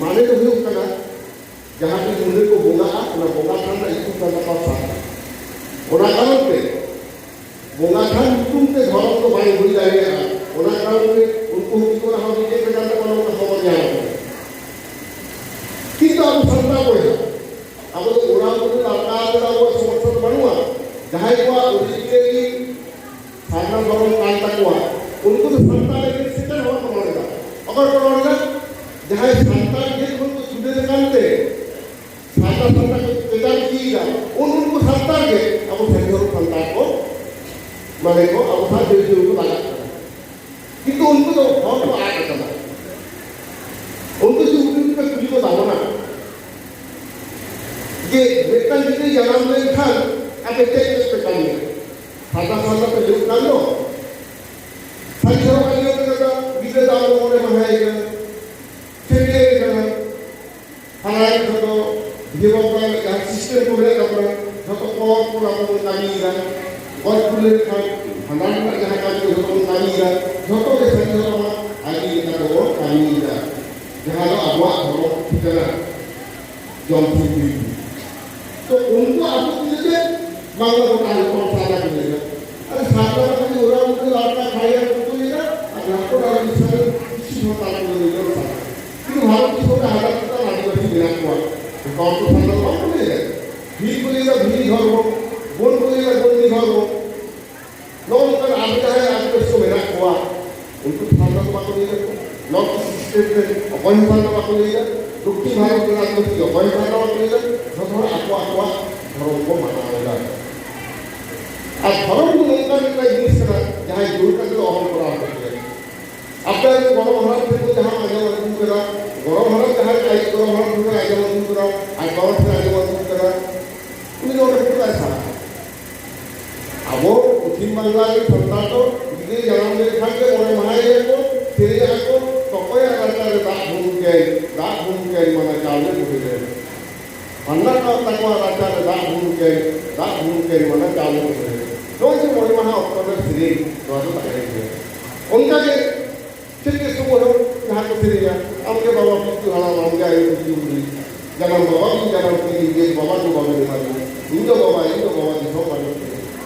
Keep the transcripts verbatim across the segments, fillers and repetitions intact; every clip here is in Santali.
ᱢᱟᱱᱮ ᱫᱚ ᱦᱩᱭᱩᱜ ᱠᱟᱱᱟ, ᱡᱟᱦᱟᱸ ᱛᱤᱥ ᱢᱩᱱᱰᱟᱹ ᱠᱚ ᱵᱚᱸᱜᱟᱜᱼᱟ, ᱚᱱᱟ ᱵᱚᱸᱜᱟ ᱛᱷᱟᱱ ᱨᱮᱱᱟᱜ ᱧᱩᱛᱩᱢ ᱠᱟᱱ ᱛᱟᱠᱚᱣᱟ ᱥᱟᱨᱱᱟ᱾ ᱚᱱᱟ ᱠᱟᱨᱚᱱ ᱛᱮ ᱵᱚᱸᱜᱟ ᱛᱷᱟᱱ ᱧᱩᱛᱩᱢ ᱛᱮ ᱫᱷᱚᱨᱚᱢ ᱫᱚ ᱵᱟᱭ ᱦᱩᱭ ᱫᱟᱲᱮᱭᱟᱜᱼᱟ᱾ ᱚᱱᱟ ᱠᱟᱨᱚᱱ ᱛᱮ ᱩᱱᱠᱩ ᱦᱚᱸ ᱠᱤᱱᱛᱩ ᱚᱱᱟ ᱦᱚᱸ ᱨᱤᱡᱮᱠᱴ ᱟᱠᱟᱱ ᱛᱟᱠᱚᱣᱟ, ᱱᱚᱝᱠᱟ ᱠᱷᱚᱵᱚᱨ ᱧᱟᱢ ᱟᱠᱟᱱᱟ᱾ ᱠᱤᱱᱛᱩ ᱟᱵᱚ ᱥᱟᱱᱛᱟᱲ ᱵᱚᱭᱦᱟ, ᱟᱵᱚ ᱫᱚ ᱚᱲᱟᱜ ᱠᱚᱨᱮ ᱞᱟᱲᱠᱟ ᱠᱟᱛᱮ ᱟᱵᱚᱣᱟᱜ ᱥᱚᱢᱚᱥᱥᱟ ᱫᱚ ᱵᱟᱹᱱᱩᱜᱼᱟ᱾ ᱡᱟᱦᱟᱸᱭ ᱠᱚᱣᱟᱜ ᱚᱨᱤᱡᱤᱱᱟᱞᱤ ᱥᱟᱨᱱᱟ ᱫᱷᱚᱨᱚᱢ ᱠᱟᱱ ᱛᱟᱠᱚᱣᱟ, ᱩᱱᱠᱩ ᱫᱚ ᱥᱟᱱᱛᱟᱲ ᱞᱟᱹᱜᱤᱫ ᱥᱮᱪᱮᱫ ᱦᱚᱲ ᱠᱚ ᱨᱚᱲ ᱮᱫᱟ᱾ ᱚᱠᱚᱭ ᱠᱚ ᱨᱚᱲ ᱮᱫᱟ? ᱡᱟᱦᱟᱸᱭ ᱥᱟᱱᱛᱟᱲ ᱡᱟᱹᱛ ᱠᱷᱚᱱ ᱠᱚ ᱪᱷᱩᱰᱟᱹᱨ ᱟᱠᱟᱱ ᱛᱮ ᱥᱟᱱᱛᱟᱲ ᱥᱟᱱᱛᱟᱲ ᱠᱚ ᱪᱮᱛᱟᱱ ᱤᱫᱤᱭᱮᱫᱟ, ᱩᱱ ᱩᱱᱠᱩ ᱥᱟᱱᱛᱟᱲ ᱜᱮ ᱟᱵᱚ ᱥᱟᱹᱨᱤ ᱫᱷᱚᱨᱚᱢ ᱥᱟᱱᱛᱟᱲ ᱠᱚ, ᱢᱟᱱᱮ ᱠᱚ ᱟᱵᱚ ᱥᱟᱶ ᱡᱚᱲᱤᱛ ᱠᱚ ᱞᱟᱜᱟᱜ ᱠᱟᱱᱟ᱾ ᱠᱤᱱᱛᱩ ᱩᱱᱠᱩ ᱫᱚ ᱦᱚᱲ ᱠᱚ ᱟᱫ ᱟᱠᱟᱱᱟ᱾ ᱩᱱᱠᱩ ᱡᱩᱫᱤ ᱩᱱᱠᱩ ᱠᱚ ᱠᱩᱞᱤ ᱠᱚ ᱛᱟᱵᱚᱱᱟ ᱡᱮ ᱢᱤᱫᱴᱟᱝ ᱜᱤᱫᱽᱨᱟᱹ ᱡᱟᱱᱟᱢ ᱞᱮᱱᱠᱷᱟᱱ ᱟᱯᱮ ᱪᱮᱫ ᱪᱮᱫ ᱯᱮ ᱠᱟᱹᱢᱤᱭᱟ? ᱥᱟᱱᱛᱟᱲ ᱥᱟᱱᱛᱟᱲ ᱯᱮ ᱞᱟᱹᱭ ᱠᱟᱱ ᱫᱚ, ᱥᱟᱹᱨᱤ ᱫᱷᱚᱨᱚᱢ ᱟᱹᱰᱤ ᱦᱚᱲ ᱠᱚ ᱞᱟᱹᱭ ᱫᱟ, ᱜᱤᱫᱽᱨᱟᱹ ᱫᱟᱜ ᱨᱮ ᱢᱚᱬᱮ ᱢᱟᱦᱟᱭᱮ ᱠᱟᱱᱟ, ᱪᱷᱟᱹᱴᱭᱟᱹᱨ ᱠᱟᱱᱟ, ᱦᱟᱱᱟ ᱡᱚᱛᱚ ᱵᱤᱦᱟᱹ ᱵᱟᱯᱞᱟ ᱨᱮᱱᱟᱜ ᱡᱟᱦᱟᱸ ᱥᱤᱥᱴᱮᱢ ᱠᱚ ᱢᱮᱱᱟᱜ ᱛᱟᱵᱚᱱᱟ, ᱡᱚᱛᱚ ᱯᱚᱨᱚᱵᱽ ᱠᱚ ᱟᱵᱚ ᱵᱚᱱ ᱠᱟᱹᱢᱤᱭᱮᱫᱟ᱾ ᱜᱚᱡ ᱜᱩᱨ ᱞᱮᱱᱠᱷᱟᱱ ᱵᱷᱟᱸᱰᱟᱱ ᱨᱮᱱᱟᱜ ᱡᱟᱦᱟᱸ ᱠᱟᱹᱢᱤ ᱠᱚ ᱡᱚᱛᱚ ᱵᱚᱱ ᱠᱟᱹᱢᱤᱭᱮᱫᱟ, ᱡᱚᱛᱚ ᱜᱮ ᱥᱟᱹᱨᱤ ᱫᱷᱚᱨᱚᱢᱟᱜ ᱟᱹᱨᱤ ᱞᱮᱠᱟ ᱛᱮᱵᱚᱱ ᱠᱟᱹᱢᱤᱭᱮᱫᱟ, ᱡᱟᱦᱟᱸ ᱫᱚ ᱟᱵᱚᱣᱟᱜ ᱫᱷᱚᱨᱚᱢ ᱴᱷᱤᱠᱟᱹᱱᱟ ᱡᱚᱢ ᱥᱤᱢ ᱵᱤᱞ᱾ ᱛᱚ ᱩᱱᱠᱩ ᱟᱠᱚ ᱛᱮᱜᱮ ᱵᱟᱝᱞᱟ ᱠᱚ ᱛᱟᱦᱮᱸ ᱠᱚ ᱥᱟᱫᱟ ᱠᱚ ᱞᱟᱹᱭᱟ᱾ ᱟᱨ ᱥᱟᱫᱟ ᱠᱚ ᱡᱩᱫᱤ ᱚᱲᱟᱜ ᱩᱱᱠᱩ ᱞᱟᱲᱠᱟ ᱠᱷᱟᱭᱟ ᱠᱚ ᱞᱟᱹᱭᱟ, ᱟᱨ ᱞᱟᱠᱷᱚ ᱴᱟᱠᱟ ᱵᱤᱥ ᱦᱟᱡᱟᱨ ᱠᱤᱪᱷᱩ ᱦᱚᱸ ᱛᱟᱦᱮᱸ ᱠᱚ ᱞᱟᱹᱭᱟ ᱥᱟᱫᱟ᱾ ᱠᱤᱱᱛᱩ ᱵᱷᱟᱨᱚᱛ ᱫᱤᱥᱚᱢ ᱨᱮ ᱦᱟᱡᱟᱨ ᱦᱟᱡᱟᱨ ᱟᱹᱫᱤᱵᱟᱹᱥᱤ ᱢᱮᱱᱟᱜ ᱠᱚᱣᱟ᱾ ᱦᱚᱲ ᱠᱚ ᱥᱟᱫᱟ ᱫᱚ ᱵᱟᱝ ᱠᱚ ᱞᱟᱹᱭᱟ᱾ ᱵᱷᱤᱞ ᱠᱚ ᱞᱟᱹᱭᱟ ᱵᱷᱤᱞ ᱫᱷᱚᱨᱢᱚ, ᱵᱳᱱ ᱠᱚ ᱞᱟᱹᱭᱟ ᱵᱳᱱ ᱫᱷᱚᱨᱢᱚ᱾ ᱱᱚᱜᱼᱚ ᱱᱚᱝᱠᱟᱱ ᱟᱵᱚ ᱡᱟᱦᱟᱸᱭ ᱟᱹᱫᱤᱵᱟᱹᱥᱤ ᱠᱚ ᱢᱮᱱᱟᱜ ᱠᱚᱣᱟ, ᱩᱱᱠᱩ ᱥᱟᱱᱛᱟᱲ ᱫᱚ ᱵᱟᱠᱚ ᱞᱟᱹᱭ ᱫᱟᱠᱚ᱾ ᱱᱚᱨᱛᱷ ᱤᱥᱴ ᱥᱴᱮᱴ ᱨᱮ ᱚᱠᱚᱭ ᱦᱚᱸ ᱥᱟᱱᱛᱟᱲ ᱵᱟᱠᱚ ᱞᱟᱹᱭ ᱫᱟ᱾ ᱫᱚᱠᱠᱷᱤᱱ ᱵᱷᱟᱨᱚᱛ ᱨᱮᱱ ᱟᱹᱫᱤᱵᱟᱹᱥᱤ ᱚᱠᱚᱭ ᱦᱚᱸ ᱥᱟᱱᱛᱟᱲ ᱵᱟᱠᱚ ᱞᱟᱹᱭ ᱫᱟ᱾ ᱡᱷᱚᱛᱚ ᱦᱚᱲ ᱟᱠᱚ ᱟᱠᱚᱣᱟᱜ ᱫᱷᱚᱨᱚᱢ ᱠᱚ ᱢᱟᱱᱟᱣ ᱮᱫᱟ᱾ ᱟᱨ ᱫᱷᱚᱨᱚᱢ ᱫᱚ ᱱᱚᱝᱠᱟᱱ ᱢᱤᱫᱴᱟᱝ ᱡᱤᱱᱤᱥ ᱠᱟᱱᱟ, ᱡᱟᱦᱟᱸᱭ ᱡᱳᱨ ᱠᱟᱛᱮ ᱫᱚ ᱚᱦᱚᱢ ᱠᱚᱨᱟᱣ ᱦᱚᱪᱚ ᱠᱮᱭᱟ᱾ ᱟᱯᱮ ᱨᱮᱱ ᱜᱚᱲᱚᱢ ᱦᱟᱲᱟᱢ ᱴᱷᱮᱱ ᱠᱷᱚᱱ ᱡᱟᱦᱟᱸ ᱟᱸᱡᱚᱢ ᱟᱹᱜᱩ ᱠᱟᱫᱟ, ᱜᱚᱲᱚᱢ ᱦᱟᱲᱟᱢ ᱡᱟᱦᱟᱸᱭ ᱟᱡ ᱜᱚᱲᱚᱢ ᱦᱟᱲᱟᱢ ᱴᱷᱮᱱ ᱠᱷᱚᱱ ᱟᱸᱡᱚᱢ ᱟᱹᱜᱩ ᱠᱟᱫᱟ, ᱟᱡ ᱵᱟᱵᱟ ᱴᱷᱮᱱ ᱟᱸᱡᱚᱢ ᱟᱹᱜᱩ ᱠᱟᱫᱟ, ᱩᱱᱤ ᱫᱚ ᱚᱸᱰᱮ ᱠᱷᱚᱱ ᱵᱟᱭ ᱥᱟᱦᱟᱜᱼᱟ᱾ ᱟᱵᱚ ᱯᱚᱪᱷᱤᱢ ᱵᱟᱝᱞᱟ ᱨᱮ ᱥᱟᱱᱛᱟᱲ ᱫᱚ ᱜᱤᱫᱽᱨᱟᱹ ᱡᱟᱱᱟᱢ ᱞᱮᱱᱠᱷᱟᱱ ᱜᱮ ᱢᱚᱬᱮ ᱢᱟᱦᱟᱭᱮᱭᱟ ᱠᱚ, ᱥᱮᱨᱮᱧ ᱟᱠᱚ, ᱛᱚᱠᱚᱭᱟᱜ ᱨᱟᱪᱟ ᱨᱮ ᱫᱟᱜ ᱵᱷᱩᱝ ᱠᱮᱱ, ᱫᱟᱜ ᱵᱷᱩᱝ ᱠᱮᱱ ᱢᱟᱱᱮ ᱪᱟᱣᱞᱮ ᱵᱩᱰᱷᱤ ᱨᱮ᱾ ᱯᱷᱟᱱᱰᱟ ᱠᱚ ᱛᱟᱠᱚᱣᱟ ᱨᱟᱪᱟ ᱨᱮ ᱫᱟᱜ ᱵᱷᱩᱝ ᱠᱮᱱ, ᱫᱟᱜ ᱵᱷᱩᱝ ᱠᱮᱱ ᱢᱟᱱᱮ ᱪᱟᱣᱞᱮ ᱵᱩᱰᱷᱤ ᱨᱮ᱾ ᱱᱚᱜᱼᱚᱭ ᱡᱮ ᱢᱚᱬᱮ ᱢᱟᱦᱟ ᱚᱠᱛᱚ ᱨᱮ ᱥᱮᱨᱮᱧ, ᱱᱚᱣᱟ ᱫᱚ ᱛᱟᱦᱮᱸ ᱜᱮᱭᱟ᱾ ᱚᱱᱠᱟ ᱜᱮ ᱪᱮᱫ ᱜᱮ ᱥᱚᱢᱚᱭ ᱦᱚᱸ ᱡᱟᱦᱟᱸ ᱠᱚ ᱥᱮᱨᱮᱧᱟ, ᱟᱢᱜᱮ ᱵᱟᱵᱟ ᱯᱤᱞᱪᱩ ᱦᱟᱲᱟᱢ, ᱟᱢ ᱡᱟᱱᱟᱢ ᱵᱟᱵᱟ ᱜᱮ ᱡᱟᱱᱟᱢ ᱠᱮᱫᱤᱧ, ᱫᱮᱥ ᱵᱟᱵᱟ ᱫᱚ ᱵᱟᱵᱮᱱ ᱮᱢᱟ ᱫᱤᱧᱟ᱾ ᱤᱧ ᱫᱚ ᱵᱟᱵᱟ, ᱤᱧ ᱫᱚ ᱵᱟᱵᱟ ᱫᱤᱥᱚᱢ ᱵᱟᱹᱱᱩᱜ ᱛᱤᱧᱟ᱾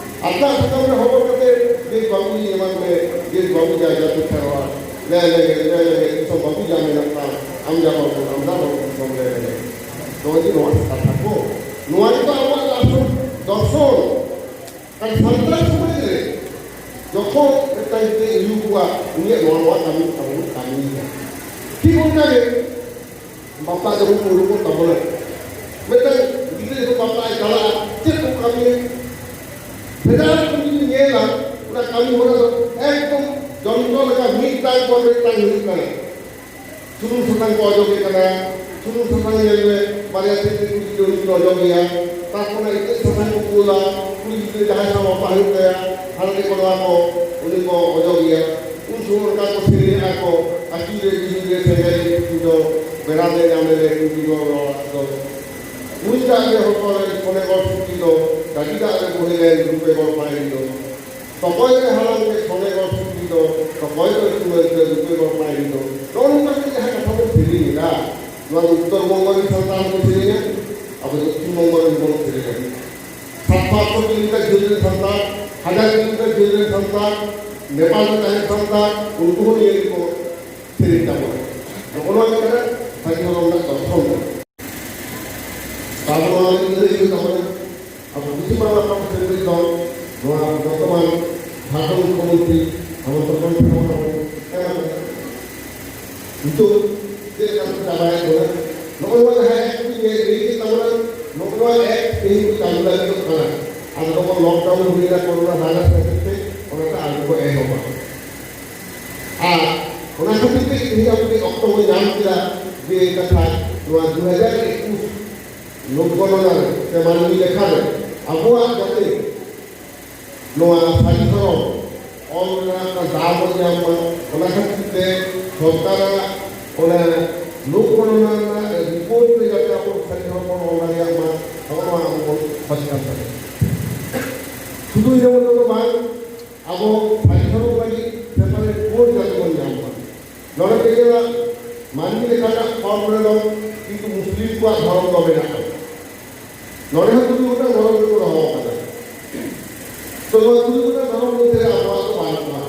ᱟᱨᱫᱟᱜ ᱥᱟᱠᱟᱢ ᱨᱮ ᱦᱚᱵᱚᱨ ᱠᱟᱛᱮ ᱫᱮᱥ ᱵᱟᱵᱩᱧ ᱮᱢᱟᱫ ᱢᱮ, ᱫᱮᱥ ᱵᱟᱵᱩ ᱡᱟ ᱡᱟᱹᱛᱤ ᱠᱷᱮᱨᱣᱟᱲ, ᱞᱮ ᱞᱮ ᱞᱮ ᱞᱮ ᱫᱤᱥᱚᱢ ᱵᱟᱵᱩ ᱡᱟ ᱢᱮᱱᱟᱜ ᱛᱟᱢ, ᱟᱢ ᱡᱟ ᱵᱟᱵᱩ, ᱟᱢ ᱡᱟ ᱵᱟᱵᱩ ᱫᱤᱥᱚᱢ ᱞᱮ ᱞᱮ᱾ ᱱᱚᱜᱼᱚᱭ ᱡᱮ ᱱᱚᱣᱟ ᱠᱟᱛᱷᱟ ᱠᱚ, ᱱᱚᱣᱟ ᱜᱮᱛᱚ ᱟᱵᱚᱣᱟᱜ ᱟᱥᱚᱞ ᱫᱚᱨᱥᱚᱱ᱾ ᱟᱨ ᱥᱟᱱᱛᱟᱲ ᱥᱚᱢᱟᱡᱽ ᱨᱮ ᱡᱚᱠᱷᱚᱱ ᱢᱤᱫᱴᱟᱝ ᱜᱤᱫᱽᱨᱟᱹᱭ ᱟᱹᱭᱩᱨ ᱠᱚᱣᱟ, ᱩᱱᱤᱭᱟᱜ ᱱᱚᱣᱟ ᱱᱚᱣᱟ ᱠᱟᱹᱢᱤ ᱟᱵᱚ ᱵᱚᱱ ᱠᱟᱹᱢᱤᱭᱮᱫᱟ᱾ ᱴᱷᱤᱠ ᱚᱱᱠᱟ ᱜᱮ ᱵᱟᱯᱞᱟ ᱡᱚᱠᱷᱚᱱ ᱠᱚ ᱩᱰᱩᱠᱚᱜ ᱛᱟᱵᱚᱱᱟ, ᱢᱤᱫᱴᱟᱝ ᱜᱤᱫᱽᱨᱟᱹ ᱡᱚᱠᱷᱚᱱ ᱵᱟᱯᱞᱟᱭ ᱪᱟᱞᱟᱜᱼᱟ, ᱪᱮᱫ ᱠᱚ ᱠᱟᱹᱢᱤᱭᱟ? ᱵᱷᱮᱜᱟᱨ ᱠᱚ ᱡᱩᱫᱤ ᱧᱮᱞᱟ, ᱚᱱᱟ ᱠᱟᱹᱢᱤ ᱦᱚᱨᱟ ᱫᱚ ᱮᱠᱫᱚᱢ ᱡᱚᱱᱛᱨᱚ ᱞᱮᱠᱟ ᱢᱤᱫᱴᱟᱝ ᱯᱚᱨ ᱢᱤᱫᱴᱟᱝ ᱦᱩᱭᱩᱜ ᱠᱟᱱᱟ᱾ ᱥᱩᱱᱩᱢ ᱥᱟᱥᱟᱝ ᱠᱚ ᱚᱡᱚᱜᱮ ᱠᱟᱱᱟ, ᱥᱩᱱᱩᱢ ᱥᱟᱥᱟᱝ ᱧᱮᱞ ᱢᱮ, ᱵᱟᱨᱭᱟ ᱛᱤᱛᱤ ᱠᱩᱲᱤ ᱜᱤᱫᱽᱨᱟᱹ ᱠᱚ ᱚᱡᱚᱜᱮᱭᱟ, ᱛᱟᱨᱯᱚᱨᱮ ᱤᱛᱟᱹ ᱥᱟᱥᱟᱝ ᱠᱚ ᱠᱩᱞᱟ, ᱠᱩᱲᱤ ᱜᱤᱫᱽᱨᱟᱹ ᱡᱟᱦᱟᱸᱭ ᱥᱟᱶ ᱵᱟᱯᱞᱟ ᱦᱩᱭᱩᱜ ᱛᱟᱭᱟ, ᱦᱟᱱᱟ ᱨᱮ ᱠᱚ ᱱᱚᱣᱟ ᱠᱚ, ᱩᱱᱤ ᱠᱚ ᱚᱡᱚᱜᱮᱭᱟ᱾ ᱩᱱ ᱥᱚᱢᱚᱭ ᱚᱱᱠᱟ ᱠᱚ ᱥᱮᱨᱮᱧᱮᱜᱼᱟ ᱠᱚ, "ᱟᱹᱪᱩᱨᱮ ᱡᱤᱣᱤ ᱨᱮ ᱥᱮᱸᱜᱮᱞ ᱠᱩᱴᱤ ᱫᱚ, ᱵᱮᱲᱟ ᱫᱚᱭ ᱧᱟᱢ ᱞᱮ ᱠᱩᱴᱤ ᱫᱚ ᱨᱚᱲ ᱫᱚ᱾ ᱠᱩᱧ ᱫᱟᱜ ᱨᱮ ᱦᱚᱴᱚᱨ ᱮᱱ ᱠᱚᱱᱮ ᱜᱚᱲ ᱥᱩᱴᱤ ᱫᱚ, ᱰᱟᱹᱰᱤ ᱫᱟᱜ ᱨᱮ ᱵᱚᱦᱮᱞ ᱮᱱ ᱨᱩᱯᱮ ᱜᱚᱲ ᱯᱟᱭᱲᱤ ᱫᱚ᱾ ᱛᱚᱠᱚᱭ ᱨᱮ ᱦᱟᱲᱟᱢ ᱨᱮ ᱠᱷᱚᱱᱮ ᱜᱚᱲ ᱥᱩᱴᱤ ᱫᱚ, ᱛᱚᱠᱚᱭ ᱨᱮ ᱪᱩᱢᱟᱹᱲ ᱨᱮ ᱨᱩᱯᱮ ᱜᱚᱲ ᱯᱟᱭᱲᱤ ᱫᱚ᱾" ᱱᱚᱜᱼᱚ ᱱᱚᱝᱠᱟ ᱠᱟᱛᱮ ᱡᱟᱦᱟᱸ ᱠᱟᱛᱷᱟ ᱵᱚᱱ ᱥᱮᱨᱮᱧ ᱮᱫᱟ, ᱱᱚᱣᱟ ᱫᱚ ᱩᱛᱛᱚᱨ ᱵᱚᱝᱜᱚ ᱨᱮᱱ ᱥᱟᱱᱛᱟᱲ ᱠᱚ ᱥᱮᱨᱮᱧᱟ, ᱟᱵᱚ ᱫᱚ ᱫᱚᱠᱠᱷᱤᱱ ᱵᱚᱝᱜᱚ ᱨᱮᱱ ᱵᱚᱱ ᱥᱮᱨᱮᱧᱟ᱾ ᱥᱟᱛᱥᱚ ᱟᱴᱥᱚ ᱠᱤᱞᱳᱢᱤᱴᱟᱨ ᱡᱷᱟᱹᱞ ᱨᱮᱱ ᱥᱟᱱᱛᱟᱲ, ᱦᱟᱡᱟᱨ ᱠᱤᱞᱳᱢᱤᱴᱟᱨ ᱡᱷᱟᱹᱞ ᱨᱮᱱ ᱥᱟᱱᱛᱟᱲ, ᱱᱮᱯᱟᱞ ᱨᱮ ᱛᱟᱦᱮᱱ ᱥᱟᱱᱛᱟᱲ, ᱩᱱᱠᱩ ᱦᱚᱸ ᱱᱤᱭᱟᱹ ᱜᱮᱠᱚ ᱥᱮᱨᱮᱧ ᱛᱟᱵᱚᱱᱟ᱾ ᱱᱚᱜᱼᱚ ᱱᱚᱣᱟ ᱜᱮ ᱠᱟᱱᱟ ᱥᱟᱹᱨᱤ ᱫᱷᱚᱨᱚᱢ ᱨᱮᱱᱟᱜ ᱫᱚᱨᱥᱚᱱ ᱫᱚ᱾ ᱛᱟᱵᱚᱱᱟ ᱞᱟᱹᱜᱤᱫ ᱞᱟᱹᱭ ᱦᱩᱭᱩᱜ ᱛᱟᱵᱚᱱᱟ᱾ ᱟᱵᱚ ᱯᱚᱪᱷᱤᱢ ᱵᱟᱝᱞᱟ ᱯᱚᱱᱚᱛ ᱨᱮᱱ ᱫᱚ ᱱᱚᱣᱟ ᱵᱚᱨᱛᱚᱢᱟᱱ ᱡᱷᱟᱲᱠᱷᱚᱸᱰ ᱢᱩᱠᱷᱭᱚᱢᱚᱱᱛᱨᱤ ᱦᱮᱢᱚᱱᱛᱚ ᱥᱚᱨᱮᱱ ᱴᱷᱮᱱ ᱵᱚᱱ ᱮᱢ ᱟᱠᱟᱫᱟ᱾ ᱱᱤᱛᱚᱜ ᱪᱮᱫ ᱞᱮᱠᱟ ᱠᱚ ᱪᱟᱵᱟᱭᱮᱫ ᱵᱚᱱᱟ? ᱱᱚᱜᱼᱚ ᱱᱚᱣᱟ ᱡᱟᱦᱟᱸ ᱮᱠᱴ ᱠᱚ ᱞᱟᱹᱭ ᱠᱮᱫ ᱛᱟᱵᱚᱱᱟ, ᱱᱚᱜᱼᱚ ᱱᱚᱣᱟ ᱮᱠᱴ ᱛᱮᱦᱮᱧ ᱠᱚ ᱪᱟᱹᱞᱩ ᱞᱟᱹᱜᱤᱫᱚᱜ ᱠᱟᱱᱟ᱾ ᱟᱫᱚ ᱱᱚᱜᱼᱚ ᱞᱚᱠᱰᱟᱣᱩᱱ ᱦᱩᱭᱱᱟ ᱠᱳᱨᱳᱱᱟ ᱵᱷᱟᱭᱨᱟᱥ ᱠᱷᱟᱹᱛᱤᱨ ᱛᱮ, ᱚᱱᱟᱛᱮ ᱟᱹᱣᱨᱤ ᱠᱚ ᱮᱦᱚᱵᱟ᱾ ᱟᱨ ᱚᱱᱟ ᱠᱷᱟᱹᱛᱤᱨ ᱛᱮ ᱛᱮᱦᱮᱧ ᱟᱵᱚ ᱴᱷᱮᱱ ᱚᱠᱛᱚ ᱵᱚᱱ ᱧᱟᱢ ᱠᱮᱫᱟ ᱡᱮ ᱠᱟᱛᱷᱟ ᱱᱚᱣᱟ ᱫᱩ ᱦᱟᱡᱟᱨ ᱮᱠᱩᱥ ᱞᱳᱠ ᱜᱚᱱᱚᱱᱟ ᱨᱮ ᱥᱮ ᱢᱟᱹᱱᱢᱤ ᱞᱮᱠᱷᱟ ᱨᱮ ᱟᱵᱚᱣᱟᱜ ᱡᱟᱛᱮ ᱱᱚᱣᱟ ᱥᱟᱹᱨᱤ ᱫᱷᱚᱨᱚᱢ ᱚᱞ ᱨᱮᱱᱟᱜ ᱚᱱᱟ ᱫᱟᱣ ᱵᱚᱱ ᱧᱟᱢ ᱢᱟ, ᱚᱱᱟ ᱠᱷᱟᱹᱛᱤᱨ ᱛᱮ ᱥᱚᱨᱠᱟᱨᱟᱜ ᱚᱱᱟ ᱞᱳᱠ ᱜᱚᱱᱚᱱᱟ ᱨᱮᱱᱟᱜ ᱨᱤᱯᱳᱨᱴ ᱨᱮ ᱡᱟᱛᱮ ᱟᱵᱚ ᱥᱟᱹᱨᱤ ᱫᱷᱚᱨᱚᱢ ᱵᱚᱱ ᱚᱞ ᱫᱟᱲᱮᱭᱟᱜ ᱢᱟ, ᱱᱚᱜᱼᱚ ᱱᱚᱣᱟ ᱟᱵᱚ ᱵᱚᱱ ᱠᱷᱚᱡᱽ ᱠᱟᱱ ᱛᱟᱦᱮᱸᱫ᱾ ᱥᱩᱫᱷᱩ ᱤᱱᱟᱹ ᱢᱚᱛᱚ ᱫᱚ ᱵᱟᱝ, ᱟᱵᱚ ᱥᱟᱹᱨᱤ ᱫᱷᱚᱨᱚᱢ ᱞᱟᱹᱜᱤᱫ ᱥᱮᱯᱟᱨᱮᱴ ᱠᱳᱰ ᱡᱟᱛᱮ ᱵᱚᱱ ᱧᱟᱢ ᱢᱟ᱾ ᱱᱚᱰᱮ ᱯᱮ ᱧᱮᱞᱟ, ᱢᱟᱹᱱᱢᱤ ᱞᱮᱠᱟᱱᱟᱜ ᱯᱷᱚᱨᱢ ᱨᱮᱫᱚ ᱠᱤᱱᱛᱩ ᱢᱩᱥᱞᱤᱢ ᱟᱵᱚᱣᱟᱜ ᱫᱷᱚᱨᱚᱢ ᱫᱚ ᱢᱮᱱᱟᱜᱼᱟ᱾ ᱱᱚᱰᱮ ᱦᱚᱸ ᱛᱩᱨᱩᱭ ᱜᱚᱴᱟᱝ ᱫᱷᱚᱨᱚᱢ ᱜᱮᱠᱚ ᱫᱚᱦᱚ ᱟᱠᱟᱫᱟ᱾ ᱛᱚ, ᱱᱚᱣᱟ ᱛᱩᱨᱩᱭ ᱜᱚᱴᱟᱝ ᱫᱷᱚᱨᱚᱢ ᱢᱚᱫᱽᱫᱷᱮ ᱨᱮ ᱟᱵᱚᱣᱟᱜ ᱫᱚ ᱵᱟᱹᱱᱩᱜᱼᱟ᱾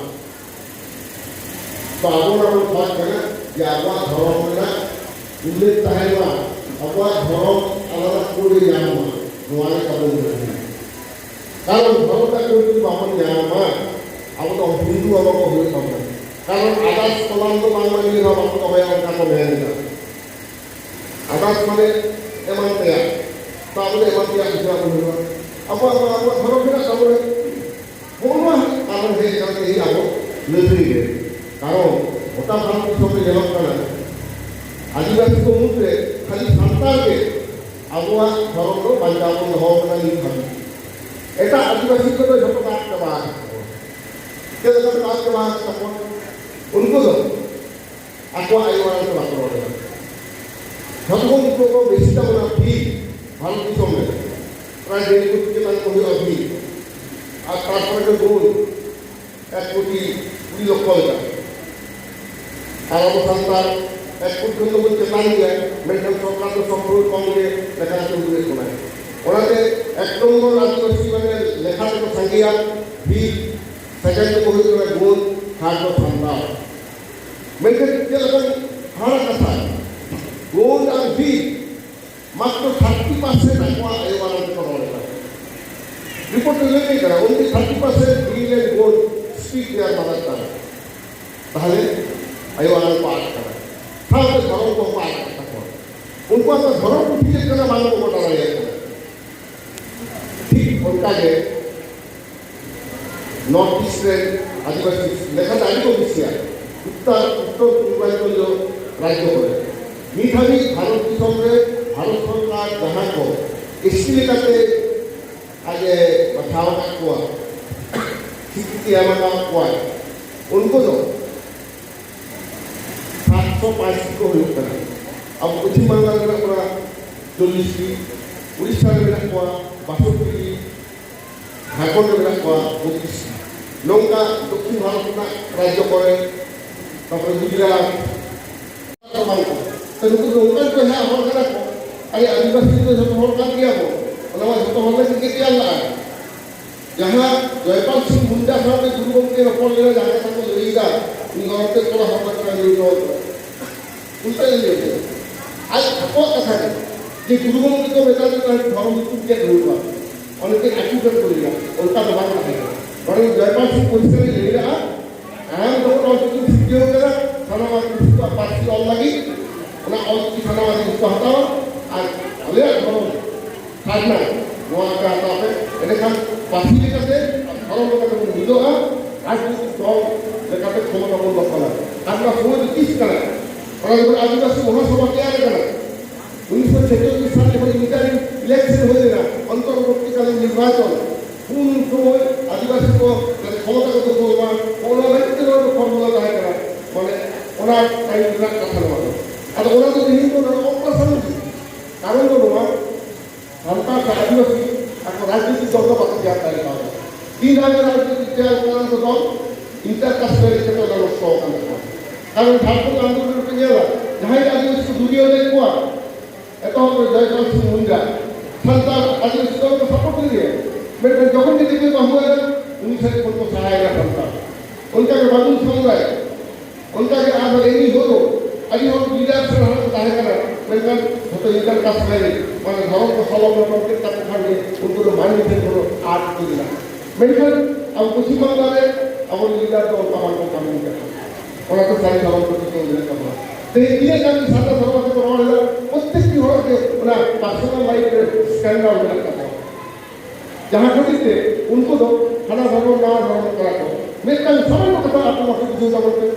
ᱛᱚ, ᱟᱵᱚ ᱚᱱᱟ ᱵᱚᱱ ᱠᱷᱚᱡᱽ ᱠᱟᱱᱟ ᱡᱮ ᱟᱵᱚᱣᱟᱜ ᱫᱷᱚᱨᱚᱢ ᱨᱮᱱᱟᱜ ᱩᱞᱞᱮᱠᱷ ᱛᱟᱦᱮᱱ ᱢᱟ, ᱟᱵᱚᱣᱟᱜ ᱫᱷᱚᱨᱚᱢ ᱟᱞᱟᱫᱟ ᱠᱳᱰ ᱮ ᱧᱟᱢ ᱢᱟ, ᱱᱚᱣᱟ ᱜᱮ ᱛᱟᱵᱚᱱ ᱞᱟᱹᱠᱛᱤ᱾ ᱠᱟᱨᱚᱱ ᱫᱷᱚᱨᱚᱢ ᱨᱮᱱᱟᱜ ᱠᱳᱰ ᱡᱩᱫᱤ ᱵᱟᱵᱚᱱ ᱧᱟᱢᱟ, ᱟᱵᱚ ᱫᱚ ᱦᱤᱱᱫᱩ ᱟᱵᱚ ᱠᱚ ᱦᱩᱭᱩᱜ ᱛᱟᱵᱚᱱᱟ᱾ ᱠᱟᱨᱚᱱ ᱟᱫᱟᱨᱥ ᱠᱚᱞᱚᱢ ᱫᱚ ᱵᱟᱝ ᱢᱟᱹᱱᱢᱤ ᱦᱚᱸ ᱵᱟᱠᱚ ᱫᱚᱦᱚᱭᱟ, ᱚᱱᱠᱟ ᱠᱚ ᱢᱮᱱ ᱮᱫᱟ᱾ ᱟᱫᱟᱨᱥ ᱢᱟᱱᱮ ᱮᱢᱟᱱ ᱛᱮᱭᱟᱜ᱾ ᱛᱚ, ᱟᱵᱚ ᱫᱚ ᱮᱢᱟᱱ ᱛᱮᱭᱟᱜ ᱵᱩᱡᱷᱟᱹᱣ ᱟᱵᱚᱱ ᱦᱩᱭᱩᱜᱼᱟ᱾ ᱟᱵᱚᱣᱟᱜ ᱢᱟ ᱟᱵᱚᱣᱟᱜ ᱫᱷᱚᱨᱚᱢ ᱢᱮᱱᱟᱜ ᱛᱟᱵᱚᱱᱟ᱾ ᱱᱚᱜᱼᱚ ᱱᱚᱣᱟ ᱠᱟᱨᱚᱱ ᱦᱮᱡ ᱠᱟᱱᱟ ᱛᱮᱦᱮᱧ ᱟᱵᱚ ᱞᱟᱹᱲᱦᱟᱹᱭ ᱨᱮ᱾ ᱠᱟᱨᱚᱱ ᱜᱚᱴᱟ ᱵᱷᱟᱨᱚᱛ ᱫᱤᱥᱚᱢ ᱨᱮ ᱧᱮᱞᱚᱜ ᱠᱟᱱᱟ, ᱟᱹᱫᱤᱵᱟᱹᱥᱤ ᱠᱚ ᱢᱩᱫᱽᱨᱮ ᱠᱷᱟᱹᱞᱤ ᱥᱟᱱᱛᱟᱲ ᱜᱮ ᱟᱵᱚᱣᱟᱜ ᱫᱷᱚᱨᱚᱢ ᱫᱚ ᱵᱟᱧᱪᱟᱣ ᱵᱚᱱ ᱫᱚᱦᱚ ᱟᱠᱟᱫᱟ ᱱᱤᱛ ᱦᱟᱹᱵᱤᱡ᱾ ᱮᱴᱟᱜ ᱟᱹᱫᱤᱵᱟᱹᱥᱤ ᱠᱚᱫᱚ ᱡᱷᱚᱛᱚ ᱠᱚ ᱟᱫ ᱪᱟᱵᱟ ᱟᱠᱟᱫ ᱛᱟᱵᱚᱱᱟ᱾ ᱪᱮᱫ ᱞᱮᱠᱟ ᱛᱮᱠᱚ ᱟᱫ ᱪᱟᱵᱟ ᱟᱠᱟᱫ ᱛᱟᱵᱚᱱᱟ? ᱩᱱᱠᱩ ᱫᱚ ᱟᱠᱚᱣᱟᱜ ᱟᱭᱳ ᱟᱲᱟᱝ ᱛᱮ ᱵᱟᱠᱚ ᱨᱚᱲ ᱮᱫᱟ᱾ ᱡᱷᱚᱛᱚ ᱠᱷᱚᱱ ᱩᱱᱠᱩ ᱠᱚ ᱵᱮᱥᱤ ᱛᱟᱵᱚᱱᱟ ᱵᱷᱤᱲ ᱵᱷᱟᱨᱚᱛ ᱫᱤᱥᱚᱢ ᱨᱮ᱾ ᱯᱨᱟᱭ ᱰᱮᱲ ᱠᱳᱴᱤ ᱪᱮᱛᱟᱱ ᱠᱚ ᱦᱩᱭᱩᱜᱼᱟ ᱵᱷᱤᱲ᱾ ᱟᱨ ᱛᱟᱨᱯᱚᱨᱮ ᱫᱚ ᱜᱳᱱᱰ, ᱮᱠ ᱠᱳᱴᱤ ᱠᱩᱲᱤ ᱞᱚᱠᱠᱷᱚ ᱞᱮᱠᱟ᱾ ᱟᱨ ᱟᱵᱚ ᱥᱟᱱᱛᱟᱲ ᱮᱠ ᱠᱳᱴᱤ ᱠᱷᱚᱱ ᱫᱚᱵᱚᱱ ᱪᱮᱛᱟᱱ ᱜᱮᱭᱟ, ᱢᱮᱱᱠᱷᱟᱱ ᱥᱚᱨᱠᱟᱨ ᱫᱚ ᱥᱚᱵ ᱠᱷᱚᱱ ᱠᱚᱢ ᱜᱮ ᱞᱮᱠᱷᱟ ᱨᱮᱠᱚ ᱩᱫᱩᱜᱮᱫ ᱵᱚᱱᱟ᱾ ᱚᱱᱟᱛᱮ ᱮᱠ ᱱᱚᱢᱵᱚᱨ ᱟᱹᱫᱤᱵᱟᱹᱥᱤ ᱢᱟᱱᱮ ᱞᱮᱠᱷᱟ ᱛᱮᱠᱚ ᱥᱟᱸᱜᱮᱭᱟ, ᱵᱷᱤᱲ, ᱥᱮᱠᱮᱱᱰ ᱫᱚᱠᱚ ᱦᱩᱭᱩᱜ ᱠᱟᱱᱟ ᱜᱳᱱᱰ, ᱛᱷᱟᱨᱰ ᱫᱚ ᱥᱟᱱᱛᱟᱲ᱾ ᱢᱮᱱᱠᱷᱟᱱ ᱪᱮᱫ ᱞᱮᱠᱟᱱ ᱦᱟᱦᱟᱲᱟ ᱠᱟᱛᱷᱟ, ᱜᱳᱱᱰ ᱟᱨ ᱵᱷᱤᱞ ᱢᱟᱛᱨᱚ ᱛᱷᱟᱨᱴᱤ ᱯᱟᱨᱥᱮᱱᱴ ᱟᱠᱚᱣᱟᱜ ᱟᱭᱳ ᱟᱲᱟᱝ ᱛᱮᱠᱚ ᱨᱚᱲ ᱮᱫᱟ᱾ ᱨᱤᱯᱳᱨᱴ ᱨᱮ ᱞᱟᱹᱭ ᱠᱟᱱᱟ, only thirty percent Bhil and Gond speak their mother tongue. ᱛᱟᱦᱞᱮ ᱟᱭᱳ ᱟᱲᱟᱝ ᱠᱚ ᱟᱫ ᱠᱟᱱᱟ, ᱥᱟᱶᱛᱮ ᱫᱷᱚᱨᱚᱢ ᱠᱚᱦᱚᱸ ᱠᱚ ᱟᱫ ᱠᱟᱱ ᱛᱟᱠᱚᱣᱟ᱾ ᱩᱱᱠᱩᱣᱟᱜ ᱫᱚ ᱫᱷᱚᱨᱚᱢ ᱠᱚ ᱴᱷᱤᱠ ᱠᱟᱱᱟ, ᱵᱟᱝ ᱠᱚ ᱜᱚᱴᱟ ᱫᱟᱲᱮᱭᱟᱜ ᱠᱟᱱᱟ᱾ ᱴᱷᱤᱠ ᱚᱱᱠᱟ ᱜᱮ ᱱᱚᱨᱛᱷ ᱤᱥᱴ ᱨᱮᱱ ᱟᱹᱫᱤᱵᱟᱹᱥᱤ ᱞᱮᱠᱟᱛᱮ ᱟᱹᱰᱤ ᱠᱚ ᱵᱮᱥᱤᱭᱟ, ᱩᱛᱛᱚᱨ, ᱩᱛᱛᱚᱨ ᱯᱩᱨᱵᱟᱧᱪᱚᱞ ᱨᱟᱡᱽᱡᱚ ᱠᱚᱨᱮ᱾ ᱱᱤᱛ ᱦᱟᱹᱵᱤᱡ ᱵᱷᱟᱨᱚᱛ ᱫᱤᱥᱚᱢ ᱨᱮ ᱵᱷᱟᱨᱚᱛ ᱥᱚᱨᱠᱟᱨ ᱡᱟᱦᱟᱸ ᱠᱚ ᱮᱥ ᱴᱤ ᱞᱮᱠᱟᱛᱮ ᱟᱡ ᱮ ᱵᱟᱪᱷᱟᱣ ᱟᱠᱟᱫ ᱠᱚᱣᱟ, ᱥᱤᱠᱨᱤᱛᱤ ᱮᱢ ᱟᱠᱟᱫ ᱠᱚᱣᱟ, ᱩᱱᱠᱩ ᱫᱚ ᱥᱟᱛᱥᱚ ᱯᱟᱸᱪ ᱴᱤ ᱠᱚ ᱦᱩᱭᱩᱜ ᱠᱟᱱᱟ᱾ ᱟᱵᱚ ᱯᱚᱪᱷᱤᱢ ᱵᱟᱝᱞᱟ ᱨᱮ ᱢᱮᱱᱟᱜ ᱵᱚᱱᱟ ᱪᱚᱞᱞᱤᱥ ᱴᱤ, ᱩᱲᱤᱥᱥᱟ ᱨᱮ ᱢᱮᱱᱟᱜ ᱠᱚᱣᱟ ᱵᱟᱥᱚᱴᱴᱤ ᱴᱤ, ᱡᱷᱟᱲᱠᱷᱚᱸᱰ ᱨᱮ ᱢᱮᱱᱟᱜ ᱠᱚᱣᱟ ᱵᱚᱛᱛᱨᱤᱥ ᱴᱤ᱾ ᱱᱚᱝᱠᱟ ᱫᱚᱠᱠᱷᱤᱱ ᱵᱷᱟᱨᱚᱛ ᱨᱮᱱᱟᱜ ᱨᱟᱡᱽᱡᱚ ᱠᱚᱨᱮ, ᱛᱟᱨᱯᱚᱨᱮ ᱜᱩᱡᱽᱨᱟᱴ, ᱛᱚ ᱱᱩᱠᱩ ᱫᱚ ᱚᱱᱠᱟᱱ ᱠᱚ ᱦᱟᱸᱜ ᱦᱚᱲ ᱠᱟᱱᱟ ᱠᱚ, ᱟᱞᱮ ᱟᱹᱫᱤᱵᱟᱹᱥᱤ ᱫᱚ ᱡᱚᱛᱚ ᱦᱚᱲ ᱠᱟᱱ ᱜᱮᱭᱟ ᱵᱚ, ᱚᱱᱟ ᱢᱟ ᱡᱚᱛᱚ ᱦᱚᱲ ᱞᱟᱹᱜᱤᱫ ᱜᱮ ᱛᱮᱭᱟᱨ ᱞᱟᱜᱼᱟ᱾ ᱡᱟᱦᱟᱸ ᱡᱚᱭᱯᱟᱞ ᱥᱤᱝ ᱢᱩᱱᱰᱟ ᱥᱟᱶᱛᱮ ᱜᱩᱨᱩ ᱜᱚᱢᱠᱮ ᱨᱚᱯᱚᱲ ᱞᱮᱱᱟ, ᱡᱟᱦᱟᱸ ᱠᱟᱛᱷᱟ ᱠᱚ ᱞᱟᱹᱭ ᱮᱫᱟ, ᱩᱱᱤ ᱜᱚᱢᱠᱮ ᱠᱚᱲᱟ ᱦᱚᱲ ᱠᱟᱱᱟ, ᱞᱟᱹᱭ ᱦᱚᱴᱚ ᱠᱟᱫᱟ᱾ ᱚᱱᱠᱟ ᱞᱟᱹᱭ ᱮᱫᱟ᱾ ᱟᱡ ᱟᱠᱚᱣᱟᱜ ᱠᱟᱛᱷᱟ ᱜᱮ, ᱡᱮ ᱜᱩᱨᱩ ᱜᱚᱢᱠᱮ ᱠᱚ ᱢᱮᱛᱟ ᱫᱮ ᱛᱟᱦᱮᱸᱫ ᱫᱷᱚᱨᱚᱢ ᱧᱩᱛᱩᱢ ᱪᱮᱫ ᱦᱩᱭᱩᱜᱼᱟ, ᱚᱱᱮ ᱪᱮᱫ ᱟᱹᱪᱩ ᱠᱟᱛᱮ ᱠᱚ ᱞᱟᱹᱭᱟ, ᱚᱱᱠᱟ ᱫᱚ ᱵᱟᱝ ᱛᱟᱦᱮᱸ ᱠᱟᱱᱟ᱾ ᱵᱚᱨᱚᱝ ᱡᱚᱭᱯᱟᱞ ᱥᱤᱝ ᱯᱚᱨᱤᱥᱠᱟᱨ ᱮ ᱞᱟᱹᱭ ᱞᱮᱫᱟ, ᱟᱢ ᱡᱚᱠᱷᱚᱱ ᱚᱞᱪᱤᱠᱤ ᱥᱤᱨᱡᱟᱹᱣ ᱠᱟᱱᱟ, ᱥᱟᱱᱟᱢ ᱟᱹᱫᱤᱵᱟᱹᱥᱤ ᱠᱚᱣᱟᱜ ᱯᱟᱹᱨᱥᱤ ᱚᱞ ᱞᱟᱹᱜᱤᱫ, ᱚᱱᱟ ᱚᱞᱪᱤᱠᱤ ᱥᱟᱱᱟᱢ ᱟᱹᱫᱤᱵᱟᱹᱥᱤ ᱠᱚ ᱦᱟᱛᱟᱣᱟ, ᱟᱨ ᱟᱞᱮᱭᱟᱜ ᱫᱷᱚᱨᱚᱢ ᱥᱟᱨᱱᱟ, ᱱᱚᱣᱟ ᱟᱠᱟ ᱦᱟᱛᱟᱣ ᱯᱮ᱾ ᱮᱸᱰᱮᱠᱷᱟᱱ ᱯᱟᱹᱨᱥᱤ ᱞᱮᱠᱟᱛᱮ ᱟᱨ ᱫᱷᱚᱨᱚᱢ ᱞᱮᱠᱟᱛᱮ ᱵᱚᱱ ᱢᱤᱫᱚᱜᱼᱟ, ᱨᱟᱡᱽᱱᱤᱛᱤ ᱫᱚᱞ ᱞᱮᱠᱟᱛᱮ ᱠᱷᱚᱢᱚᱛᱟ ᱵᱚᱱ ᱫᱚᱠᱷᱚᱞᱟ᱾ ᱟᱨ ᱱᱚᱣᱟ ᱥᱚᱢᱚᱭ ᱫᱚ ᱛᱤᱥ ᱠᱟᱱᱟ? ᱚᱱᱟ ᱡᱚᱠᱷᱚᱱ ᱟᱹᱫᱤᱵᱟᱹᱥᱤ ᱢᱚᱦᱟᱥᱚᱵᱷᱟ ᱛᱮᱭᱟᱨ ᱟᱠᱟᱱᱟ, ᱩᱱᱤᱥᱥᱚ ᱪᱷᱮᱪᱪᱚᱞᱞᱤᱥ ᱥᱟᱞ ᱡᱚᱠᱷᱚᱱ interim election ᱦᱩᱭ ᱞᱮᱱᱟ, ᱚᱱᱛᱚᱨᱵᱚᱨᱛᱤᱠᱟᱞᱤᱱ ᱱᱤᱨᱵᱟᱪᱚᱱ, ᱩᱱ ᱥᱚᱢᱚᱭ ᱟᱹᱫᱤᱵᱟᱹᱥᱤ ᱠᱚ ᱡᱟᱛᱮ ᱠᱷᱚᱢᱚᱛᱟ ᱠᱚ ᱫᱚᱠᱷᱚᱞ ᱢᱟ, ᱚᱱᱟ ᱞᱟᱹᱜᱤᱫ ᱛᱮ ᱱᱚᱣᱟ ᱫᱚ formula ᱛᱟᱦᱮᱸ ᱠᱟᱱᱟ᱾ ᱢᱟᱱᱮ, ᱚᱱᱟ time ᱨᱮᱱᱟᱜ ᱠᱟᱛᱷᱟ ᱱᱚᱣᱟ ᱫᱚ᱾ ᱟᱫᱚ ᱚᱱᱟ ᱫᱚ ᱛᱮᱦᱮᱧ ᱫᱚ ᱱᱚᱣᱟ ᱚᱯᱨᱟᱥᱚᱝᱜᱤᱠ᱾ ᱠᱟᱨᱚᱱ ᱫᱚ ᱱᱚᱣᱟ, ᱥᱟᱱᱛᱟᱲ ᱥᱮ ᱟᱹᱫᱤᱵᱟᱹᱥᱤ ᱟᱠᱚ ᱨᱟᱡᱽᱱᱤᱛᱤ ᱫᱚᱞ ᱫᱚ ᱵᱟᱠᱚ ᱛᱮᱭᱟᱨ ᱫᱟᱲᱮ ᱠᱟᱣᱫᱟ᱾ ᱛᱤᱱ ᱫᱷᱟᱣ ᱜᱮ ᱨᱟᱡᱽᱱᱤᱛᱤ ᱛᱮᱭᱟᱨ ᱠᱟᱱᱟ ᱫᱚ ᱫᱚᱞ, intercaste marriage ᱠᱟᱛᱮ ᱚᱱᱟ ᱱᱚᱥᱴᱚ ᱟᱠᱟᱱ ᱛᱟᱠᱚᱣᱟ᱾ ᱠᱟᱨᱚᱱ ᱡᱷᱟᱲᱠᱷᱚᱸᱰ ᱟᱱᱫᱳᱞᱚᱱ ᱨᱮᱯᱮ ᱧᱮᱞᱟ, ᱡᱟᱦᱟᱸᱭ ᱟᱹᱫᱤᱵᱟᱹᱥᱤ ᱠᱚ ᱫᱩᱨᱤᱭᱟᱹ ᱞᱮᱫ ᱠᱚᱣᱟ, ᱮᱛᱚᱦᱚᱵ ᱨᱮ ᱡᱚᱭᱯᱟᱞ ᱥᱤᱝ ᱢᱩᱱᱰᱟ, ᱥᱟᱱᱛᱟᱲ ᱟᱹᱫᱤᱵᱟᱹᱥᱤ ᱫᱚᱞ ᱠᱚ support ᱞᱮᱫᱮᱭᱟ᱾ ᱢᱮᱱᱠᱷᱟᱱ ᱡᱚᱠᱷᱚᱱ ᱜᱮ ᱫᱤᱠᱩ ᱠᱚ ᱟᱹᱜᱩᱣᱟᱭᱟ, ᱩᱱᱤ ᱥᱮᱫ ᱠᱷᱚᱱ ᱠᱚ ᱥᱟᱦᱟᱭᱮᱱᱟ ᱥᱟᱱᱛᱟᱲ᱾ ᱚᱱᱠᱟᱜᱮ ᱵᱟᱫᱩᱞ ᱥᱚᱨᱮᱱ, ᱚᱱᱠᱟᱜᱮ ᱟᱨᱦᱚᱸ ᱮᱢᱱᱤ ᱦᱚᱲ, ᱟᱹᱰᱤ ᱦᱚᱲ leader ᱥᱮ ᱦᱚᱲ ᱠᱚ ᱛᱟᱦᱮᱸ ᱠᱟᱱᱟ, ᱢᱮᱱᱠᱷᱟᱱ ᱡᱷᱚᱛᱚ leader ᱠᱟᱥ ᱨᱮ ᱢᱟᱱᱮ ᱫᱷᱚᱨᱚᱢ ᱠᱚ ᱥᱚᱞᱚᱝ ᱨᱚᱯᱚᱲ ᱠᱮᱫ ᱛᱟᱠᱚ ᱠᱷᱟᱱ ᱜᱮ ᱩᱱᱠᱩ ᱫᱚ ᱢᱟᱹᱱᱢᱤ ᱴᱷᱮᱱ ᱠᱷᱚᱱ ᱟᱫ ᱤᱫᱤ ᱞᱮᱱᱟ᱾ ᱢᱮᱱᱠᱷᱟᱱ ᱟᱵᱚ ᱯᱚᱪᱷᱤᱢ ᱵᱟᱝᱞᱟ ᱨᱮ ᱟᱵᱚᱨᱮᱱ leader ᱫᱚ ᱚᱱᱠᱟ ᱵᱟᱝᱠᱚ ᱠᱟᱹᱢᱤ ᱠᱟᱱᱟ᱾ ᱚᱱᱟᱛᱮ ᱥᱟᱹᱨᱤ ᱫᱷᱚᱨᱚᱢ ᱠᱚ ᱴᱤᱠᱟᱹᱣ ᱢᱮᱱᱟᱜ ᱛᱟᱵᱚᱱᱟ᱾ ᱛᱮᱦᱮᱧ ᱛᱤᱱᱟᱹᱜ ᱜᱟᱱ ᱥᱟᱨᱱᱟ ᱫᱷᱚᱨᱚᱢ ᱠᱚ ᱨᱚᱲ ᱮᱫᱟ, ᱯᱨᱚᱛᱮᱠᱴᱤ ᱦᱚᱲᱟᱜ ᱜᱮ ᱚᱱᱟ personal life ᱨᱮ scandal ᱢᱮᱱᱟᱜ ᱛᱟᱠᱚᱣᱟ᱾ ᱡᱟᱦᱟᱸ ᱠᱷᱟᱹᱛᱤᱨ ᱛᱮ ᱩᱱᱠᱩ ᱫᱚ ᱦᱟᱱᱟ ᱫᱷᱚᱨᱚᱢ ᱱᱟᱣᱟ ᱫᱷᱚᱨᱚᱢ ᱠᱟᱱᱟ ᱠᱚ᱾ ᱢᱤᱫᱴᱟᱝ ᱥᱟᱢᱟᱱᱱᱚ ᱠᱟᱛᱷᱟ ᱟᱯᱮ ᱢᱟᱯᱮ ᱵᱩᱡᱷᱟᱹᱣ ᱛᱟᱵᱚᱱ ᱯᱮ᱾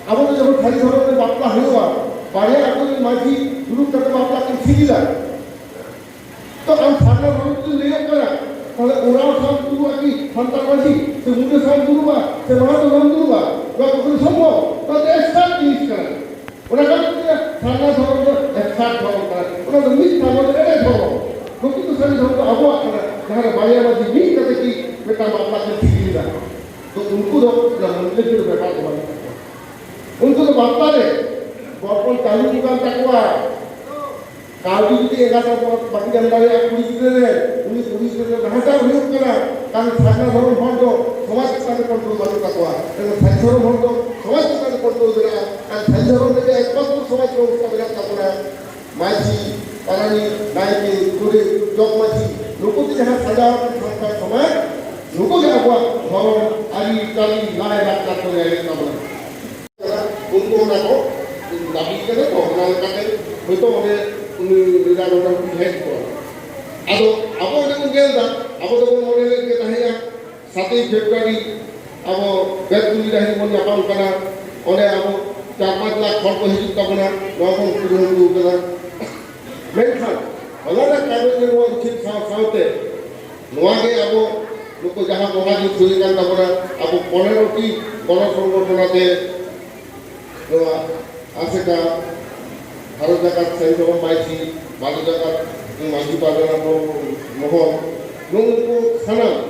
ᱟᱵᱚ ᱫᱚ ᱡᱚᱠᱷᱚᱱ ᱥᱟᱹᱨᱤ ᱫᱷᱚᱨᱚᱢ ᱨᱮ ᱵᱟᱯᱞᱟ ᱦᱩᱭᱩᱜᱼᱟ, ᱵᱟᱨᱭᱟ ᱟᱹᱛᱩ ᱨᱮᱱ ᱢᱟᱹᱡᱷᱤ ᱫᱩᱲᱩᱵ ᱠᱟᱛᱮ ᱵᱟᱯᱞᱟ ᱠᱤᱱ ᱥᱤᱜᱤᱞᱟ᱾ ᱛᱚ ᱟᱢ ᱥᱟᱨᱱᱟ ᱫᱷᱚᱨᱚᱢ ᱡᱩᱫᱤ ᱞᱟᱹᱭᱚᱜ ᱠᱟᱱᱟ, ᱛᱟᱦᱞᱮ ᱳᱨᱟᱣ ᱥᱟᱶ ᱫᱩᱲᱩᱵᱼᱟ ᱠᱤ ᱥᱟᱱᱛᱟᱲ ᱢᱟᱹᱡᱷᱤ? ᱥᱮ ᱢᱩᱱᱰᱟᱹ ᱥᱟᱶ ᱫᱩᱲᱩᱵᱼᱟ? ᱥᱮ ᱢᱟᱦᱟᱛᱚ ᱥᱟᱶ ᱫᱩᱲᱩᱵᱼᱟ? ᱱᱚᱣᱟ ᱠᱚ ᱠᱷᱚᱱ ᱥᱚᱢᱵᱷᱚᱵ? ᱱᱚᱣᱟ ᱫᱚ absurd ᱡᱤᱱᱤᱥ ᱠᱟᱱᱟ᱾ ᱚᱱᱟ ᱠᱷᱟᱹᱛᱤᱨ ᱛᱮ ᱥᱟᱨᱱᱟ ᱫᱷᱚᱨᱚᱢ ᱫᱚ absurd ᱫᱷᱚᱨᱚᱢ ᱠᱟᱱᱟ᱾ ᱚᱱᱟ ᱫᱚ ᱢᱤᱫ ᱫᱷᱚᱨᱚᱢ ᱫᱚ ᱮᱲᱮ ᱫᱷᱚᱨᱚᱢ᱾ ᱯᱨᱚᱠᱨᱤᱛᱚ ᱥᱟᱹᱨᱤ ᱫᱷᱚᱨᱚᱢ ᱫᱚ ᱟᱵᱚᱣᱟᱜ ᱠᱟᱱᱟ, ᱡᱟᱦᱟᱸ ᱨᱮ ᱵᱟᱨᱭᱟ ᱢᱟᱹᱡᱷᱤ ᱢᱤᱫ ᱠᱟᱛᱮ ᱠᱤ ᱢᱤᱫᱴᱟᱝ ᱵᱟᱯᱞᱟ ᱠᱤᱱ ᱴᱷᱤᱠ ᱞᱮᱫᱟ᱾ ᱛᱚ ᱩᱱᱠᱩ ᱫᱚ ᱚᱱᱟ ᱢᱚᱱᱫᱤᱨ ᱨᱮ ᱵᱮᱯᱟᱨ ᱫᱚ ᱵᱟᱹᱱᱩᱜ ᱛᱟᱠᱚᱣᱟ᱾ ᱩᱱᱠᱩ ᱫᱚ ᱵᱟᱯᱞᱟ ᱨᱮ ᱫᱚᱨᱯᱚᱱ ᱪᱟᱹᱞᱩ ᱜᱮ ᱵᱟᱝ ᱛᱟᱠᱚᱣᱟ᱾ ᱠᱟᱹᱣᱰᱤ ᱡᱩᱫᱤ ᱮᱸᱜᱟᱛ ᱟᱯᱟᱛ ᱵᱟᱹᱠᱤᱱ ᱮᱢ ᱫᱟᱲᱮᱭᱟᱜᱼᱟ ᱠᱩᱲᱤ ᱜᱤᱫᱽᱨᱟᱹ ᱨᱮ, ᱩᱱᱤ ᱠᱩᱲᱤ ᱜᱤᱫᱽᱨᱟᱹ ᱨᱮ ᱱᱟᱦᱟᱪᱟᱨ ᱦᱩᱭᱩᱜ ᱠᱟᱱᱟ᱾ ᱠᱟᱨᱚᱱ ᱥᱟᱨᱱᱟ ᱫᱷᱚᱨᱚᱢ ᱦᱚᱲ ᱫᱚ ᱥᱚᱢᱟᱡᱽ ᱪᱮᱛᱟᱱ ᱨᱮ ᱠᱚᱱᱴᱨᱳᱞ ᱵᱟᱹᱱᱩᱜ ᱛᱟᱠᱚᱣᱟ᱾ ᱮᱱᱠᱷᱟᱱ ᱥᱟᱹᱨᱤ ᱫᱷᱚᱨᱚᱢ ᱦᱚᱲ ᱫᱚ ᱥᱚᱢᱟᱡᱽ ᱪᱮᱛᱟᱱ ᱨᱮ ᱠᱚᱱᱴᱨᱳᱞ ᱢᱮᱱᱟᱜᱼᱟ᱾ ᱟᱨ ᱥᱟᱹᱨᱤ ᱫᱷᱚᱨᱚᱢ ᱨᱮᱜᱮ ᱮᱠᱢᱟᱛᱨᱚ ᱥᱚᱢᱟᱡᱽ ᱵᱮᱵᱚᱥᱛᱷᱟ ᱢᱮᱱᱟᱜ ᱛᱟᱵᱚᱱᱟ᱾ ᱢᱟᱹᱡᱷᱤ, ᱯᱟᱨᱟᱱᱤᱠ, ᱱᱟᱭᱠᱮ, ᱜᱚᱰᱮᱛ, ᱡᱚᱜᱽ ᱢᱟᱹᱡᱷᱤ, ᱱᱩᱠᱩ ᱛᱮ ᱡᱟᱦᱟᱸ ᱥᱟᱡᱟᱣ ᱟᱠᱟᱱ ᱥᱟᱱᱛᱟᱲ ᱥᱚᱢᱟᱡᱽ, ᱱᱩᱠᱩ ᱜᱮ ᱟᱵᱚᱣᱟᱜ ᱫᱷᱚᱨᱚᱢ, ᱟᱹᱨᱤᱪᱟᱹᱞᱤ, ᱞᱟᱭ ᱞᱟᱠᱪᱟᱨ ᱠᱚ ᱧᱮᱞᱮᱫ ᱛᱟᱵᱚᱱᱟ᱾ ᱩᱱᱠᱩ ᱚᱱᱟ ᱠᱚ ᱫᱟᱹᱵᱤ ᱠᱟᱫᱟ ᱛᱚ, ᱚᱱᱟ ᱞᱮᱠᱟᱛᱮ ᱦᱚᱭᱛᱳ ᱚᱸᱰᱮ ᱩᱱᱤ ᱞᱤᱰᱟᱨ ᱚᱸᱰᱮ ᱠᱚ ᱦᱮᱡ ᱠᱚᱜᱼᱟ᱾ ᱟᱫᱚ ᱟᱵᱚ ᱚᱸᱰᱮ ᱵᱚᱱ ᱧᱮᱞ ᱮᱫᱟ, ᱟᱵᱚ ᱫᱚᱵᱚᱱ ᱢᱚᱱᱮ ᱞᱮᱫ ᱜᱮ ᱛᱟᱦᱮᱸᱭᱟ ᱥᱟᱛᱮᱭ ᱯᱷᱮᱵᱽᱨᱩᱣᱟᱨᱤ ᱟᱵᱚ ᱵᱮᱛᱠᱩᱸᱫᱽᱨᱤ ᱰᱟᱹᱦᱤ ᱵᱚᱱ ᱧᱟᱯᱟᱢ ᱠᱟᱱᱟ, ᱚᱸᱰᱮ ᱟᱵᱚ ᱪᱟᱨ ᱯᱟᱸᱪ ᱞᱟᱠᱷ ᱦᱚᱲ ᱠᱚ ᱦᱤᱡᱩᱜ ᱛᱟᱵᱚᱱᱟ, ᱱᱚᱣᱟ ᱵᱚᱱ ᱠᱩᱨᱩᱢᱩᱴᱩ ᱠᱟᱫᱟ᱾ ᱢᱮᱱᱠᱷᱟᱱ ᱦᱚᱞᱟᱱᱟᱜ ᱠᱟᱜᱚᱡᱽ ᱨᱮ ᱱᱚᱣᱟ ᱩᱪᱷᱟᱹᱱ ᱥᱟᱶ ᱥᱟᱶᱛᱮ ᱱᱚᱣᱟ ᱜᱮ ᱟᱵᱚ ᱱᱩᱠᱩ ᱡᱟᱦᱟᱸ ᱵᱚᱸᱜᱟ ᱡᱩᱛ ᱦᱩᱭ ᱟᱠᱟᱱ ᱛᱟᱵᱚᱱᱟ, ᱟᱵᱚ ᱯᱚᱱᱮᱨᱚ ᱴᱤ ᱜᱚᱱᱚ ᱥᱚᱝᱜᱚᱴᱷᱚᱱ ᱟᱛᱮ ᱱᱚᱣᱟ ᱟᱥᱮᱠᱟ, ᱵᱷᱟᱨᱚᱛ ᱡᱟᱠᱟᱛ ᱥᱟᱭ ᱫᱷᱚᱨᱚᱢ ᱢᱟᱹᱡᱷᱤ, ᱵᱷᱟᱨᱚᱛ ᱡᱟᱠᱟᱛ ᱢᱟᱹᱡᱷᱤ ᱯᱟᱨᱜᱟᱱᱟ ᱠᱚ ᱢᱚᱦᱚᱞ, ᱱᱩᱠᱩ ᱥᱟᱱᱟᱢ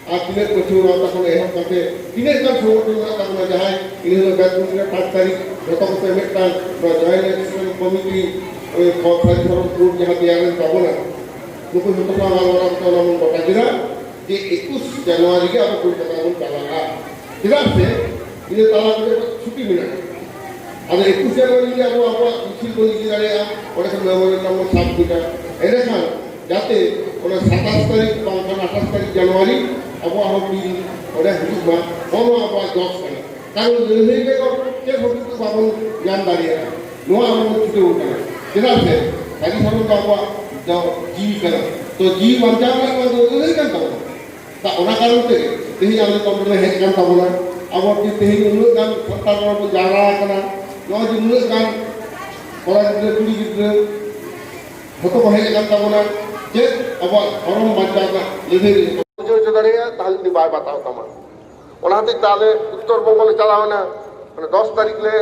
ᱟᱨ ᱛᱤᱱᱟᱹᱜ ᱯᱟᱹᱴᱷᱩᱣᱟᱹ ᱜᱟᱶᱛᱟ ᱠᱷᱚᱱ ᱮᱦᱚᱵ ᱠᱟᱛᱮ ᱛᱤᱱᱟᱹᱜ ᱜᱟᱱ ᱥᱚᱝᱜᱚᱴᱷᱚᱱ ᱢᱮᱱᱟᱜ ᱛᱟᱵᱚᱱᱟ, ᱡᱟᱦᱟᱸᱭ ᱤᱱᱟᱹ ᱦᱤᱞᱳᱜ ᱵᱮᱛᱠᱩᱸᱫᱽᱨᱤ ᱨᱮ ᱯᱟᱸᱪ ᱛᱟᱹᱨᱤᱠᱷ ᱡᱚᱛᱚ ᱠᱚᱛᱮ ᱢᱤᱫᱴᱟᱝ ᱱᱚᱣᱟ ᱡᱚᱭᱮᱱᱴ ᱮᱠᱥᱮᱥ ᱠᱚᱢᱤᱴᱤ, ᱳᱭ ᱠᱷᱚ-, ᱥᱟᱭ ᱫᱷᱚᱨᱚᱢ ᱠᱳᱰ ᱡᱟᱦᱟᱸ ᱛᱮᱭᱟᱨ ᱞᱮᱱ ᱛᱟᱵᱚᱱᱟ, ᱱᱩᱠᱩ ᱡᱚᱛᱚ ᱥᱟᱶ ᱜᱟᱞᱢᱟᱨᱟᱣ ᱠᱟᱛᱮ ᱚᱱᱟ ᱵᱚᱱ ᱜᱚᱴᱟ ᱠᱮᱫᱟ ᱡᱮ ᱮᱠᱩᱥ ᱡᱟᱱᱩᱣᱟᱨᱤ ᱜᱮ ᱟᱵᱚ ᱠᱳᱞᱠᱟᱛᱟ ᱵᱚᱱ ᱪᱟᱞᱟᱜᱼᱟ᱾ ᱪᱮᱫᱟᱜ ᱥᱮ ᱤᱱᱟᱹ ᱛᱟᱞᱟ ᱨᱮ ᱪᱷᱩᱴᱤ ᱢᱮᱱᱟᱜᱼᱟ᱾ ᱟᱫᱚ ᱮᱠᱩᱥ ᱡᱟᱱᱩᱣᱟᱨᱤ ᱜᱮ ᱟᱵᱚ ᱟᱵᱚᱣᱟᱜ ᱢᱤᱪᱷᱤᱞ ᱵᱚᱱ ᱤᱫᱤ ᱫᱟᱲᱮᱭᱟᱜᱼᱟ, ᱚᱸᱰᱮ ᱠᱷᱚᱱ ᱢᱮᱢᱳᱨᱮᱱᱰᱟᱢ ᱵᱚᱱ ᱥᱟᱵ ᱠᱮᱫᱟ᱾ ᱮᱸᱰᱮᱠᱷᱟᱱ ᱡᱟᱛᱮ ᱚᱱᱟ ᱥᱟᱛᱟᱥ ᱛᱟᱹᱨᱤᱠᱷ ᱵᱟᱝᱠᱷᱟᱱ ᱟᱴᱷᱟᱥ ᱛᱟᱹᱨᱤᱠᱷ ᱡᱟᱱᱩᱣᱟᱨᱤ ᱟᱵᱚᱣᱟᱜ ᱦᱚᱸ ᱫᱤᱱ ᱚᱸᱰᱮ ᱦᱤᱡᱩᱜ ᱢᱟ, ᱱᱚᱣᱟ ᱟᱵᱚᱣᱟᱜ ᱡᱚᱥ ᱠᱟᱱᱟ᱾ ᱠᱟᱨᱚᱱ ᱞᱟᱹᱲᱦᱟᱹᱭ ᱵᱮᱜᱚᱨ ᱪᱮᱫ ᱦᱚᱸ ᱠᱤᱱᱛᱩ ᱵᱟᱵᱚᱱ ᱧᱟᱢ ᱫᱟᱲᱮᱭᱟᱜᱼᱟ᱾ ᱱᱚᱣᱟ ᱟᱵᱚ ᱵᱚᱱ ᱪᱷᱩᱴᱟᱹᱣ ᱠᱟᱱᱟ᱾ ᱪᱮᱫᱟᱜ ᱥᱮ ᱥᱟᱹᱨᱤ ᱫᱷᱚᱨᱚᱢ ᱫᱚ ᱟᱵᱚᱣᱟᱜ ᱫᱚ ᱡᱤᱣᱤ ᱠᱟᱱᱟ᱾ ᱛᱚ ᱡᱤᱣᱤ ᱵᱟᱧᱪᱟᱣ ᱨᱮᱱᱟᱜ ᱱᱚᱣᱟ ᱫᱚ ᱞᱟᱹᱲᱦᱟᱹᱭ ᱠᱟᱱ ᱛᱟᱵᱚᱱᱟ᱾ ᱛᱟ ᱚᱱᱟ ᱠᱟᱨᱚᱱ ᱛᱮ ᱛᱮᱦᱮᱧ ᱟᱞᱮ ᱫᱚ ᱱᱚᱰᱮ ᱦᱮᱡ ᱠᱟᱱ ᱛᱟᱵᱚᱱᱟ᱾ ᱟᱵᱚ ᱡᱮ ᱛᱮᱦᱮᱧ ᱩᱱᱟᱹᱜ ᱜᱟᱱ ᱥᱟᱱᱛᱟᱲ ᱦᱚᱲ ᱵᱚᱱ ᱡᱟᱣᱨᱟ ᱟᱠᱟᱱᱟ, ᱱᱚᱜᱼᱚᱭ ᱡᱮ ᱩᱱᱟᱹᱜ ᱜᱟᱱ ᱠᱚᱲᱟ ᱜᱤᱫᱽᱨᱟᱹ, ᱠᱩᱲᱤ ᱜᱤᱫᱽᱨᱟᱹ ᱡᱷᱚᱛᱚ ᱠᱚ ᱦᱮᱡ ᱟᱠᱟᱱ ᱛᱟᱵᱚᱱᱟ, ᱪᱮᱫ ᱟᱵᱚᱣᱟᱜ ᱫᱷᱚᱨᱚᱢ ᱵᱟᱧᱪᱟᱣ ᱨᱮᱱᱟᱜ ᱞᱟᱹᱲᱦᱟᱹᱭ ᱨᱮ ᱵᱩᱡᱷᱟᱹᱣ ᱦᱚᱪᱚ ᱫᱟᱲᱮᱭᱟᱜᱼᱟ, ᱛᱟᱦᱚᱞᱮ ᱩᱱᱤ ᱵᱟᱭ ᱵᱟᱛᱟᱣ ᱛᱟᱢᱟ᱾ ᱚᱱᱟ ᱦᱚᱛᱮᱡ ᱛᱮ ᱟᱞᱮ ᱩᱛᱛᱚᱨ ᱵᱚᱝᱜᱚ ᱞᱮ ᱪᱟᱞᱟᱣ ᱮᱱᱟ, ᱢᱟᱱᱮ ᱫᱚᱥ ᱛᱟᱹᱨᱤᱠᱷ ᱞᱮ,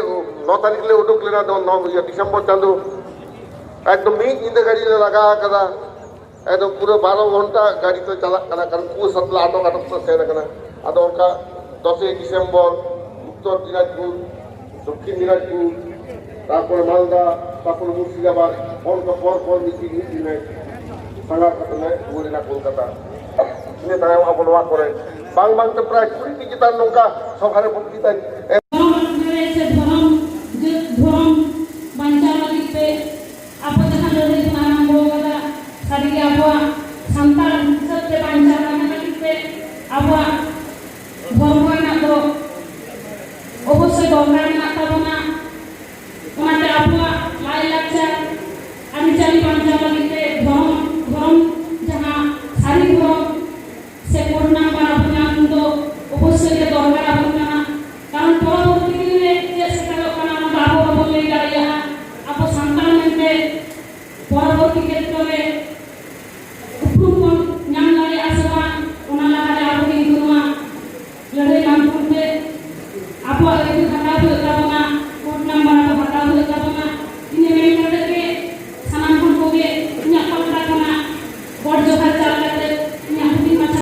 ᱱᱚ ᱛᱟᱹᱨᱤᱠᱷ ᱞᱮ ᱩᱰᱩᱠ ᱞᱮᱱᱟ, ᱱᱚ, ᱱᱚ, ᱤᱭᱟᱹ, ᱰᱤᱥᱮᱢᱵᱚᱨ ᱪᱟᱸᱫᱚ᱾ ᱮᱠᱫᱚᱢ ᱢᱤᱫ ᱧᱤᱫᱟᱹ ᱜᱟᱹᱰᱤ ᱞᱮ ᱞᱟᱜᱟ ᱟᱠᱟᱫᱟ, ᱮᱠᱫᱚᱢ ᱯᱩᱨᱟᱹ ᱵᱟᱨᱚ ᱜᱷᱚᱱᱴᱟ ᱜᱟᱹᱰᱤ ᱛᱮ ᱪᱟᱞᱟᱜ ᱠᱟᱱᱟ, ᱠᱟᱨᱚᱱ ᱠᱩᱣᱟᱹᱥᱟ ᱛᱮᱞᱮ ᱟᱴᱚᱠ ᱟᱴᱚᱠ ᱛᱮ ᱥᱮᱱ ᱟᱠᱟᱱᱟ᱾ ᱟᱫᱚ ᱚᱱᱠᱟ ᱫᱚᱥᱮᱭ ᱰᱤᱥᱮᱢᱵᱚᱨ ᱩᱛᱛᱚᱨ ᱫᱤᱱᱟᱡᱽᱯᱩᱨ, ᱫᱚᱠᱠᱷᱤᱱ ᱫᱤᱱᱟᱡᱽᱯᱩᱨ, ᱛᱟᱨᱯᱚᱨᱮ ᱢᱟᱞᱫᱟ, ᱛᱟᱨᱯᱚᱨᱮ ᱢᱩᱨᱥᱤᱫᱟᱵᱟᱫᱽ, ᱚᱱᱠᱟ ᱯᱚᱨ ᱯᱚᱨ ᱢᱤᱫ ᱫᱤᱱ ᱢᱤᱫ ᱫᱤᱱ ᱨᱮ ᱥᱟᱸᱜᱷᱟᱨ ᱠᱟᱛᱮ ᱞᱮ ᱨᱩᱣᱟᱹᱲ ᱮᱱᱟ ᱠᱳᱞᱠᱟᱛᱟ᱾ ᱤᱱᱟᱹ ᱛᱟᱭᱚᱢ ᱟᱵᱚ ᱱᱚᱣᱟ ᱠᱚᱨᱮ ᱵᱟᱝ ᱵᱟᱝ ᱛᱮ ᱯᱨᱟᱭ ᱠᱩᱲᱤ ᱴᱤ ᱪᱮᱛᱟᱱ ᱱᱚᱝᱠᱟ ᱥᱚᱵᱷᱟ ᱨᱮ ᱵᱚᱠᱛᱤᱛᱟᱧ ᱮᱢ